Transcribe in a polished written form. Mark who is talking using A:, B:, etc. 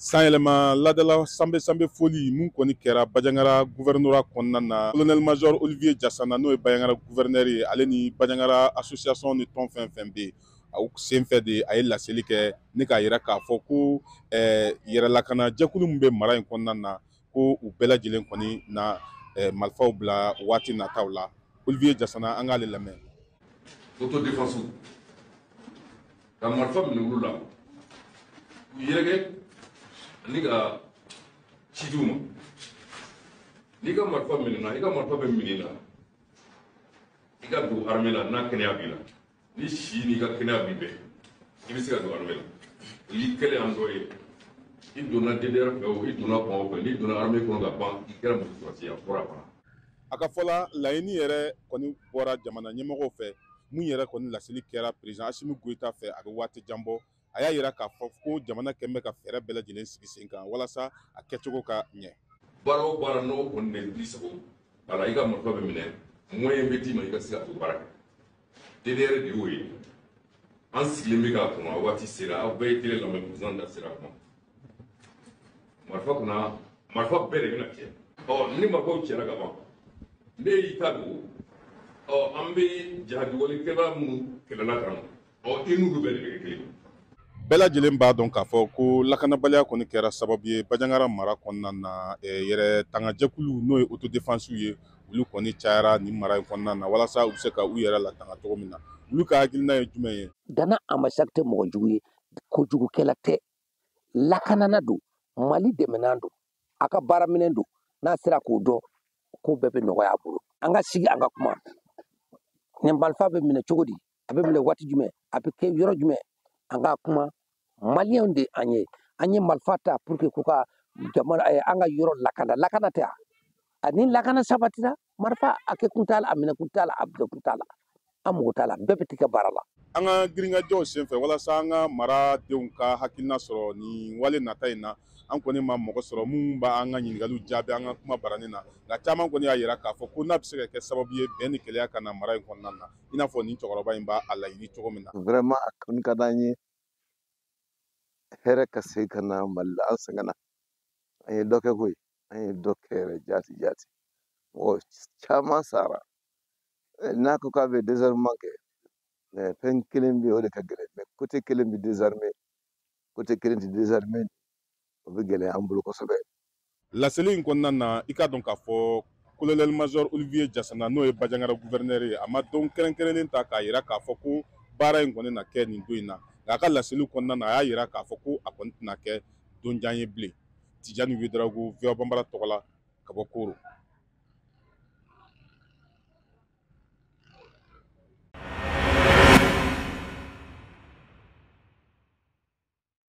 A: Sanyɛlɛma ladala sanbɛ sanbɛ foli mun kɔni kɛra Bandiagara gouvernorat kɔnɔna na, colonel major Olivier Jasana, n'o ye Bandiagara gouverneur ye, ale ni Bandiagara association ni tɔn fɛn fɛn bɛ yen, aw senfɛ de a ye laseli kɛ ni k'a yira k'a fɔ ko yɛrɛlakana jɛkulu min bɛ mara in kɔnɔna na, ko u bɛɛ lajɛlen kɔni na marifaw bila waati nataw la. Olivier Jasana, an k'ale lamɛn.
B: Autodéfense ka marifa minɛ olu la, k'u yɛrɛkɛ ani ka ci d'u ma. N'i ka marifa minɛna, i ka marifa bɛ minɛ i la, i ka don armée la. N'a kɛnɛya b'i la, ni si n'i ka kɛnɛya b'i bɛɛ, i bɛ se ka don armée la. O y'i kɛlen an dɔ ye. I donna DDR fɛ o, i donna fan o fɛ, n'i donna armée kɔnɔ ka ban, i kɛra muso sɔrɔsi ye, a fɔra a fana.
A: A ka fɔ la, laɲini yɛrɛ kɔni bɔra jamana ɲɛmɔgɔw fɛ. Mun yɛrɛ kɔni laseli kɛra président Assimi Goïta fɛ, a bɛ waati jan bɔ. A y'a yira k'a fɔ ko jamana kɛn bɛ ka fɛɛrɛ bɛɛ lajɛlen sigi sen kan walasa a kɛcogo ka ɲɛ.
B: Baara o baara n'o kɔni de b'i sago a la, i ka marifa bɛ minɛ, moyen bɛ d'i ma i ka se ka t'o baara kɛ. DDR de y'o ye. An sigilen bɛ k'a kɔnɔ, a waati sera. Aw bɛɛ ye télé lamɛn, président da sera kuma marifa kunna. Marifa bɛɛ de bɛna cɛ. Ɔ, ni marifaw cɛra ka ban, ne y'i ta dogo. Ɔ, an bɛ jahadiwalekɛla minnu kɛlɛla ka na, ɔ, i n'olu bɛɛ de bɛ kɛ kelen ye.
A: Bɛɛ lajɛlen b'a dɔn k'a fɔ ko lakanabaliya kɔni kɛra sababu ye Bandiagara mara kɔnɔna na. Yɛrɛ tangajɛkulu, n'o ye autodéfense ye, olu kɔni cayara nin mara in kɔnɔna na walasa u bɛ se ka u yɛrɛ latanga cogo min na. Olu ka hakilina ye jumɛn ye?
C: Dana Ambassagou tɛ mɔgɔ jugu ye, kojugukɛla tɛ, lakanana don, Mali dɛmɛnan don, a ka baaraminɛn don. N'a sera k'o dɔn, ko bɛɛ bɛ nɔgɔya a bolo. An ka sigi, an ka kuma. Nin marifa bɛ minɛ cogo di? A bɛ minɛ waati jumɛn? A bɛ kɛ yɔrɔ jumɛn? An ka kuma. Maliyɛnw de an ye, an ye marifa ta pour que k'u ka jamana, an ka yɔrɔ lakana. Lakana tɛ a ni lakana sabatira, marifa a kɛ kun t'a la, a minɛ kun t'a la, a bila kun t'a la, an mago t'a la. Bɛɛ bɛ t'i ka baara la.
A: An ka girinkajɔw senfɛ walasa an ka mara denw ka hakilina sɔrɔ nin wale nata in na, an kɔni ma mɔgɔ sɔrɔ mun b'an ka ɲininkaliw jaabi an ka kuma baranin na. Nka caman kɔni y'a yira k'a fɔ ko n'a bɛ se ka kɛ sababu ye bɛn ni kɛlɛya ka na mara in kɔnɔna na, i n'a fɔ nin cɛkɔrɔba in b'a a laɲini cogo min na.
D: Vraiment, a kɔni ka d'an ye hɛrɛ ka segin ka na Mali la. An sɛgɛnna, an ye dɔ kɛ koyi, an ye dɔ kɛ yɛrɛ jaati jaati. Mɔgɔ caman sara. N'a ko k'a bɛ désarmement kɛ, fɛn kelen bɛ yen, o de ka gɛlɛn. Mais côté kelen bɛ désarmé, côté kelen tɛ désarmé, o bɛ gɛlɛya an bolo kosɛbɛ.
A: Laseli in kɔnɔna na, i k'a dɔn k'a fɔ colonel major Olivier Jasana, n'o ye Bandiagara gouverneur ye, a ma don kɛrɛnkɛrɛnnen ta k'a yira k'a fɔ ko baara in kɔni na kɛ nin don in na. Nka a ka laseli kɔnɔna na, a y'a yira k'a fɔ ko a kɔni tɛna kɛ donjan ye bilen. Tijani Ouédraogo, VOA Bambara tɔgɔ la, ka bɔ Koro.